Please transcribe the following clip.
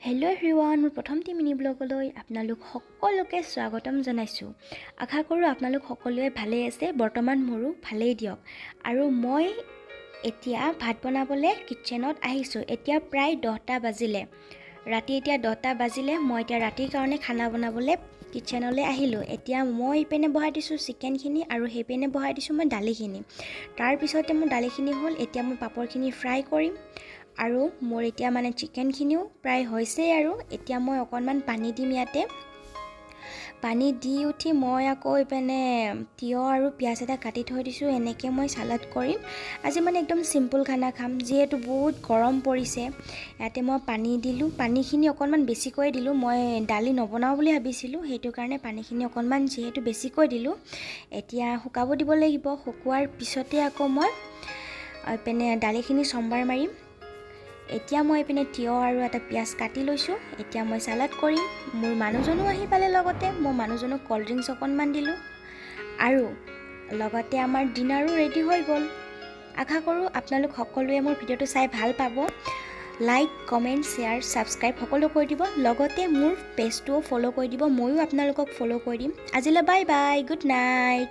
Hello' everyone, মোৰ প্ৰথমটি mini ব্লগলৈ আপোনালোক সকলোকে স্বাগতম জনাইছোঁ। আশা কৰোঁ আপোনালোক সকলোৱে ভালেই আছে। বৰ্তমান মোৰো ভালেই দিয়ক। আৰু মই এতিয়া ভাত বনাবলৈ কিটচেনত আহিছোঁ। এতিয়া প্ৰায় 10টা বাজিলে ৰাতি। এতিয়া 10টা বাজিলে। মই এতিয়া ৰাতিৰ কাৰণে খানা বনাবলৈ কিটচেনলৈ আহিলোঁ। এতিয়া মই ইপিনে বহাই দিছোঁ চিকেনখিনি আৰু সেইপিনে বহাই দিছোঁ মই দালিখিনি। তাৰপিছতে মোৰ দালিখিনি হ'ল। এতিয়া মই পাপৰখিনি ফ্ৰাই কৰিম আৰু মোৰ এতিয়া মানে চিকেনখিনিও প্ৰায় হৈছেই। আৰু এতিয়া মই অকণমান পানী দিম ইয়াতে। পানী দি উঠি মই আকৌ ইপিনে তিয়ঁহ আৰু পিঁয়াজ এটা কাটি থৈ দিছোঁ। এনেকৈ মই চালাড কৰিম। আজি মানে একদম চিম্পুল খানা খাম, যিহেতু বহুত গৰম পৰিছে। ইয়াতে মই পানী দিলোঁ। পানীখিনি অকণমান বেছিকৈ দিলোঁ। মই দালি নবনাওঁ বুলি ভাবিছিলোঁ, সেইটো কাৰণে পানীখিনি অকণমান যিহেতু বেছিকৈ দিলোঁ। এতিয়া শুকাব দিব লাগিব। শুকোৱাৰ পিছতে আকৌ মই এইপিনে দালিখিনি চম্বাৰ মাৰিম। এতিয়া মই এইপিনে তিয়ঁহ আৰু এটা পিঁয়াজ কাটি লৈছোঁ। এতিয়া মই চালাড কৰিম। মোৰ মানুহজনো আহি পালে। লগতে মই মানুহজনক ক'ল্ড ড্ৰিংকছ অকণমান দিলোঁ আৰু লগতে আমাৰ ডিনাৰো ৰেডি হৈ গ'ল। আশা কৰোঁ আপোনালোক সকলোৱে মোৰ ভিডিঅ'টো চাই ভাল পাব। লাইক, কমেণ্ট, শ্বেয়াৰ, ছাবস্ক্ৰাইব সকলো কৰি দিব। লগতে মোৰ পেজটোও ফ'ল' কৰি দিব। ময়ো আপোনালোকক ফ'ল' কৰি দিম। আজিলৈ বাই বাই, গুড নাইট।